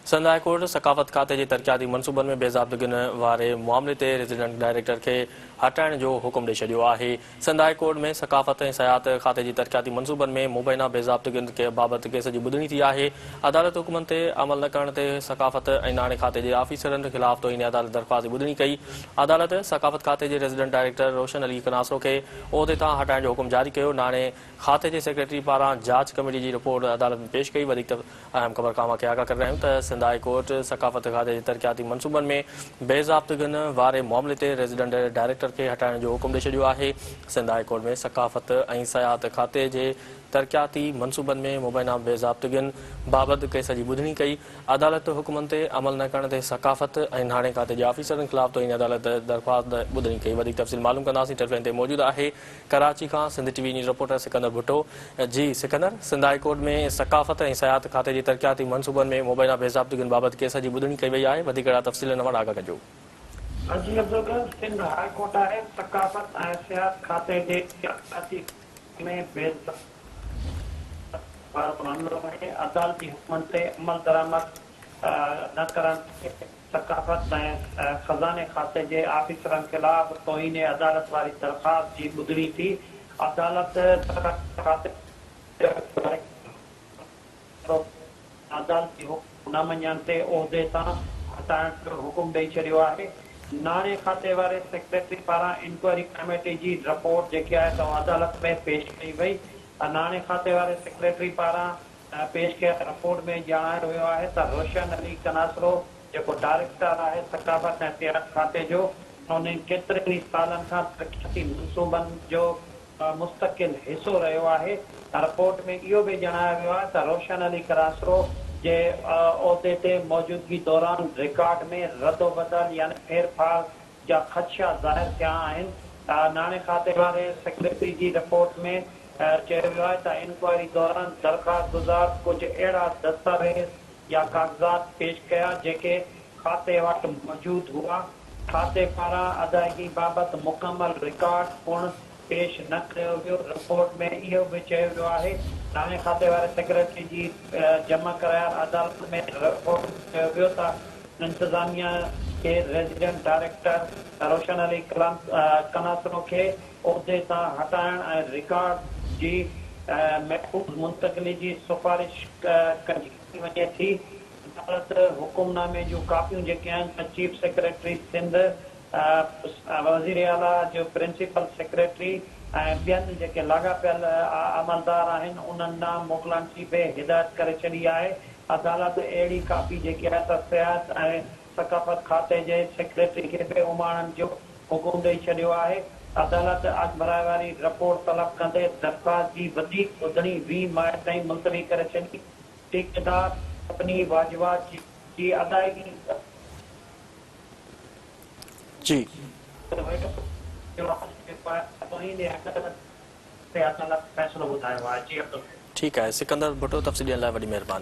Sindh high court ثقافت کاتي جي ترقياتي منصوبن ۾ بي ضابطگين واري معاملي تي ريزيڊنٽ ڊائريڪٽر کي هٽائڻ جو حڪم ڏئي ڇڏيو آهي. سنڌ هاء ڪورٽ ۾ ثقافت ۽ سياحت کاتي جي ترقياتي منصوبن ۾ مبينا بي ضابطگين بابت ڪيس جي ٻڌڻي ٿي آهي. عدالت حڪمن تي عمل نه ڪرڻ تي ثقافت ۽ ناڻي کاتي جي آفيسرن خلاف توهين عدالت درخواست جي ٻڌڻي ڪئي. عدالت ثقافت کاتي جي ريزيڊنٽ ڊائريڪٽر روشن علي ڪناسرو کي عهدي تان هٽائڻ جو حڪم جاري ڪيو. ناڻي کاتي جي سيڪريٽري پاران جاچ ڪميٽي جي رپورٽ عدالت ۾ پيش ڪئي. وڌيڪ اهم خبر کان اوهان کي آگاهه ڪري رهيا آهيون ته سنڌ هاء ڪورٽ ثقافت کاتي جي ترقياتي منصوبن ۾ بي ضابطگين واري معاملي تي ريزيڊنٽ ڊائريڪٽر کي هٽائڻ جو حڪم ڏئي ڇڏيو آهي. سنڌ هاء ڪورٽ ۾ ثقافت ۽ سياحت کاتي جي ترقياتي منصوبن ۾ مبينا بي ضابطگين بابت ڪيس جي ٻڌڻي ڪئي. عدالت حڪمن تي عمل نه ڪرڻ تي ثقافت ۽ ناڻي کاتي جي آفيسرن خلاف توهين عدالت درخواست ٻڌڻي ڪئي. وڌيڪ تفصيل معلوم ڪنداسين ٽيليفون تي موجود آهي ڪراچي کان Sindh T V news reporter Sikandar Bhutto جي سڪندر، سنڌ هاء ڪورٽ ۾ ثقافت ۽ سياحت کاتي جي ترقياتي منصوبن ۾ مبينا بي ضابطگين بابت ڪيس جي ٻڌڻي ڪئي وئي آهي، وڌيڪ اهڙا تفصيل نوان آگاهه ڪجو. جي عبدالغني، سنڌ هاء ڪورٽ آهي ثقافت ۽ سياحت کاتي جي ترقياتي ۾ بي ضابطگين وارو معاملو آهي، عدالتي حڪمن تي عملدرآمد نه ڪرڻ تي ثقافت ۽ خزاني کاتي جي آفيسرن خلاف توهين عدالت واري درخواست جي ٻڌڻي ٿي، عدالت ثقافت کاتي عدالتي حڪم نه مڃڻ تي عهدي تان هٽائڻ جو حڪم ڏئي ڇڏيو آهي. ناڻي کاتي واري سيڪريٽري پاران انڪوائري ڪميٽي جي رپورٽ جيڪي آهي سا عدالت ۾ پيش ڪئي وئي. ناڻي کاتي واري سيڪريٽري پاران پيش ڪيل رپورٽ ۾ ڄاڻايو ويو آهي ته روشن علي ڪناسرو جيڪو ڊائريڪٽر آهي ثقافت ۽ سياحت کاتي جو انهن ڪيترن ئي سالن کان ترقياتي منصوبن جو مستقل حصو رهيو آهي. رپورٽ ۾ اهو به ڄاڻايو ويو آهي ته روشن علي ڪناسرو جي عهدي تي موجودگي دوران رڪارڊ ۾ ردوبدل يعني ڦيرڦار جا خدشا ظاهر ٿيا آهن. ناڻي کاتي واري سيڪريٽري جي رپورٽ ۾ چيو ويو آهي ته انڪوائري دوران درخواستگذار ڪجهه اهڙا دستاويز يا ڪاغذات پيش ڪيا جيڪي کاتي وٽ موجود هئا، کاتي پاران ادائگي بابت مڪمل رڪارڊ پڻ پيش نه ڪيو ويو. رپورٽ ۾ اهو به چيو ويو آهي ناڻي کاتي واري سيڪريٽري جي جمع ڪرايل عدالت ۾ رپورٽ ۾ چيو ويو ته انتظاميا کي ريزيڊنٽ ڊائريڪٽر روشن علي ڪناسرو کي عهدي تان هٽائڻ ۽ رڪارڊ جي محفوظ منتقلي جي سفارش ڪئي وڃي ٿي. عدالت حڪم نامي جون ڪاپيون جيڪي آهن ته چيف سيڪريٽري سنڌ، وزيراعليٰ جو پرنسپل سيڪريٽري ۽ ٻين جيڪي لاڳاپيل عملدار آهن انهن ڏانهن موڪلڻ جي به هدايت ڪري ڇڏي آهي. عدالت اهڙي ڪاپي جيڪي آهي ته سياحت ۽ ثقافت کاتي جي سيڪريٽري کي به اماڻڻ جو حڪم ڏئي ڇڏيو آهي. عدالت اڳڀرائي واري رپورٽ طلب ڪندي درخواست جي وڌيڪ ٻڌڻي 20 مئي تائين ملتوي ڪري ڇڏي. ٺيڪيدار ڪمپني واجبات جي ادائگي جي. تي عدالت فيصلو ٻڌايو آهي. جي عبدالحي. ٺيڪ آهي سڪندر ڀٽو تفصيل ڏيڻ لاء وڏي مهرباني.